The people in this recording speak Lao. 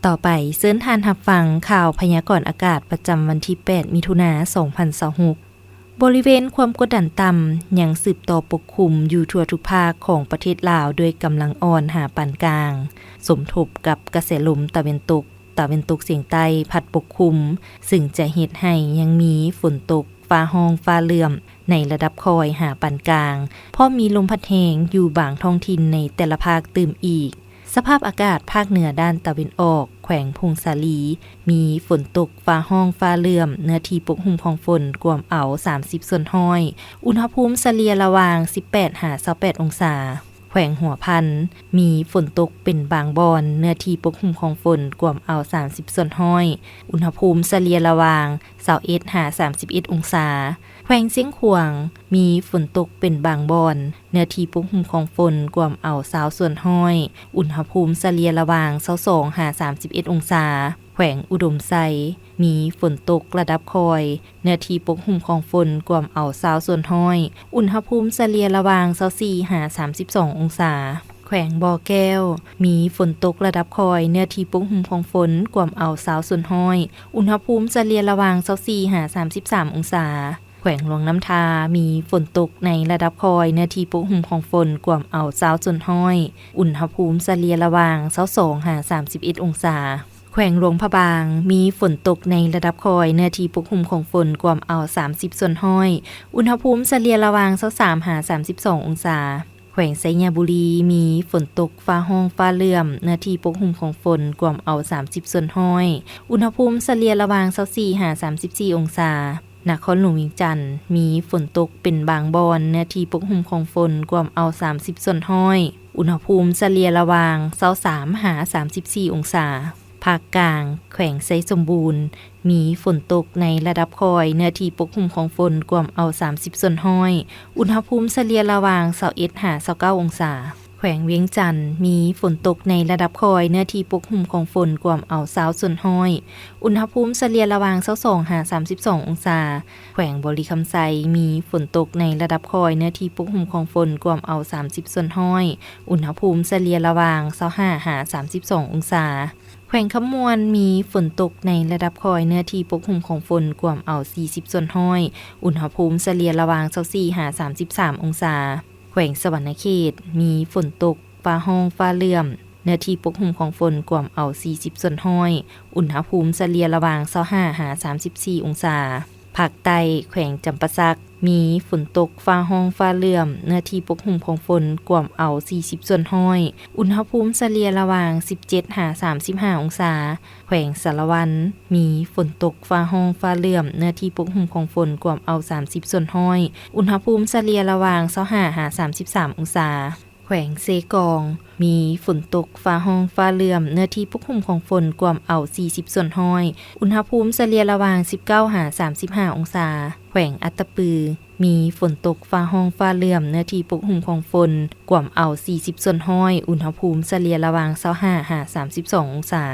ຕໍ່ໄປເຊີນທ່ານຮັບຟັງຂ່າວພະຍາກອນອາກາດປະຈຳວັນທີແປດ ມິຖຸນາ ສອງພັນຊາວຫົກ. ບໍລິເວນຄວາມກົດດັນຕ່ຳຍັງສືບຕໍ່ປົກຄຸມຢູ່ທົ່ວທຸກພາກຂອງປະເທດລາວ ດ້ວຍກຳລັງອ່ອນຫາປານກາງ, ສົມທົບກັບກະແສລົມຕາເວັນຕົກ, ຕາເວັນຕົກສຽງໃຕ້ພັດປົກຄຸມ, ຊຶ່ງຈະເຮັດໃຫ້ຍັງມີຝົນຕົກ, ຟ້າຮ້ອງ, ຟ້າເຫຼື້ອມໃນລະດັບຄ່ອຍຫາປານກາງ, ພ້ອມມີລົມພັດແຮງຢູ່ບາງທ້ອງຖິ່ນໃນແຕ່ລະພາກຕື່ມອີກ. ສະພາບອາກາດພາກເໜືອດ້ານຕາເວັນອອກ ແຂວງຜົ້ງສາລີ ມີຝົນຕົກ, ຟ້າຮ້ອງ, ຟ້າເຫຼື້ອມ, ເນື້ອທີ່ປົກຫຸ້ມຂອງຝົນກວມເອົາສາມສິບສ່ວນຮ້ອຍ, ອຸນຫະພູມສະເລ່ຍລະຫວ່າງສິບແປດຫາຊາວແປດອົງສາ. ແຂວງຫົວພັນ ມີຝົນຕົກເປັນບາງບ່ອນ, ເນື້ອທີ່ປົກຫຸ້ມຂອງຝົນກວມເອົາສາມສິບສ່ວນຮ້ອຍ, ອຸນຫະພູມສະເລ່ຍລະຫວ່າງຊາວເອັດຫາສາມສິບເອັດອົງສາ. ແຂວງຊຽງຂວາງ ມີຝົນຕົກເປັນບາງບ່ອນ, ເນື້ອທີ່ປົກຫຸ້ມຂອງຝົນກວມເອົາຊາວສ່ວນຮ້ອຍ, ອຸນຫະພູມສະເລ່ຍລະຫວ່າງຊາວສອງຫາສາມສິບເອັດອົງສາ. ແຂວງອຸດົມໄຊ ມີຝົນຕົກລະດັບຄ່ອຍ, ເນື້ອທີ່ປົກຫຸ້ມຂອງຝົນກວມເອົາຊາວສ່ວນຮ້ອຍ, ອຸນຫະພູມສະເລ່ຍລະຫວ່າງຊາວສີ່ຫາສາມສິບສອງອົງສາ. ແຂວງບໍ່ແກ້ວ ມີຝົນຕົກລະດັບຄ່ອຍ, ເນື້ອທີ່ປົກຫຸ້ມຂອງຝົນກວມເອົາຊາວສ່ວນຮ້ອຍ, ອຸນຫະພູມສະເລ່ຍລະຫວ່າງຊາວສີ່ຫາສາມສິບສາມອົງສາ. ແຂວງຫຼວງນ້ຳທາ ມີຝົນຕົກໃນລະດັບຄ່ອຍ, ເນື້ອທີ່ປົກຫຸ້ມຂອງຝົນກວມເອົາຊາວສ່ວນຮ້ອຍ, ອຸນຫະພູມສະເລ່ຍລະຫວ່າງຊາວສອງຫາສາມສິບເອັດອົງສາ. ແຂວງຫຼວງພະບາງ ມີຝົນຕົກໃນລະດັບຄ່ອຍ, ເນື້ອທີ່ປົກຫຸ້ມຂອງຝົນກວມເອົາສາມສິບສ່ວນຮ້ອຍ, ອຸນຫະພູມສະເລ່ຍລະຫວ່າງຊາວສາມຫາສາມສິບສອງອົງສາ. ແຂວງໄຊຍະບູລີ ມີຝົນຕົກ, ຟ້າຮ້ອງ, ຟ້າເຫຼື້ອມ, ເນື້ອທີ່ປົກຫຸ້ມຂອງຝົນກວມເອົາສາມສິບສ່ວນຮ້ອຍ, ອຸນຫະພູມສະເລ່ຍລະຫວ່າງຊາວສີ່ຫາສາມສິບສີ່ອົງສາ. ນະຄອນຫຼວງວຽງຈັນ ມີຝົນຕົກເປັນບາງບ່ອນ, ເນື້ອທີ່ປົກຫຸ້ມຂອງຝົນກວມເອົາສາມສິບສ່ວນຮ້ອຍ, ອຸນຫະພູມສະເລ່ຍລະຫວ່າງຊາວສາມຫາສາມສິບສີ່ອົງສາ. ພາກກາງ ແຂວງໄຊສົມບູນ ມີຝົນຕົກໃນລະດັບຄ່ອຍ, ເນື້ອທີ່ປົກຫຸ້ມຂອງຝົນກວມເອົາສາມສິບສ່ວນຮ້ອຍ, ອຸນຫະພູມສະເລ່ຍລະຫວ່າງຊາວເອັດຫາຊາວເກົ້າອົງສາ. ແຂວງວຽງຈັນ ມີຝົນຕົກໃນລະດັບຄ່ອຍ, ເນື້ອທີ່ປົກຫຸ້ມຂອງຝົນກວມເອົາຊາວສ່ວນຮ້ອຍ, ອຸນຫະພູມສະເລ່ຍລະຫວ່າງຊາວສອງຫາສາມສິບສອງອົງສາ. ແຂວງບໍລິຄຳໄຊ ມີຝົນຕົກໃນລະດັບຄ່ອຍ, ເນື້ອທີ່ປົກຫຸ້ມຂອງຝົນກວມເອົາສາມສິບສ່ວນຮ້ອຍ, ອຸນຫະພູມສະເລ່ຍລະຫວ່າງຊາວຫ້າຫາສາມສິບສອງອົງສາ. ແຂວງຄຳມ່ວນ ມີຝົນຕົກໃນລະດັບຄ່ອຍ, ເນື້ອທີ່ປົກຫຸ້ມຂອງຝົນກວມເອົາສີ່ສິບສ່ວນຮ້ອຍ, ອຸນຫະພູມສະເລ່ຍລະຫວ່າງຊາວສີ່ຫາສາມສິບສາມອົງສາ. ແຂວງສະຫວັນນະເຂດ ມີຝົນຕົກ, ຟ້າຮ້ອງ, ຟ້າເຫຼື້ອມ, ເນື້ອທີ່ປົກຫຸ້ມຂອງຝົນກວມເອົາສີ່ສິບສ່ວນຮ້ອຍ, ອຸນຫະພູມສະເລ່ຍລະຫວ່າງຊາວຫ້າຫາສາມສິບສີ່ອົງສາ. ພາກໃຕ້ ແຂວງຈຳປາສັກ ມີຝົນຕົກ, ຟ້າຮ້ອງ, ຟ້າເຫຼື້ອມ, ເນື້ອທີ່ປົກຫຸ້ມຂອງຝົນກວມເອົາສີ່ສິບສ່ວນຮ້ອຍ, ອຸນຫະພູມສະເລ່ຍລະຫວ່າງສິບເຈັດຫາສາມສິບຫ້າອົງສາ. ແຂວງສາລະວັນ ມີຝົນຕົກ, ຟ້າຮ້ອງ, ຟ້າເຫຼື້ອມ, ເນື້ອທີ່ປົກຫຸ້ມຂອງຝົນກວມເອົາສາມສິບສ່ວນຮ້ອຍ, ອຸນຫະພູມສະເລ່ຍລະຫວ່າງຊາວຫ້າຫາສາມສິບສາມອົງສາ. ແຂວງເຊກອງ ມີຝົນຕົກ, ຟ້າຮ້ອງ, ຟ້າເຫຼື້ອມ, ເນື້ອທີ່ປົກຫຸ້ມຂອງຝົນກວມເອົາສີ່ສິບສ່ວນຮ້ອຍ, ອຸນຫະພູມສະເລ່ຍລະຫວ່າງສິບເກົ້າຫາສາມສິບຫ້າອົງສາ. ແຂວງອັດຕະປື ມີຝົນຕົກ, ຟ້າຮ້ອງ, ຟ້າເຫຼື້ອມ, ເນື້ອທີ່ປົກຫຸ້ມຂອງຝົນກວມເອົາສີ່ສິບສ່ວນຮ້ອຍ, ອຸນຫະພູມສະເລ່ຍລະຫວ່າງຊາວຫ້າຫາສາມສິບສອງອົງສາ.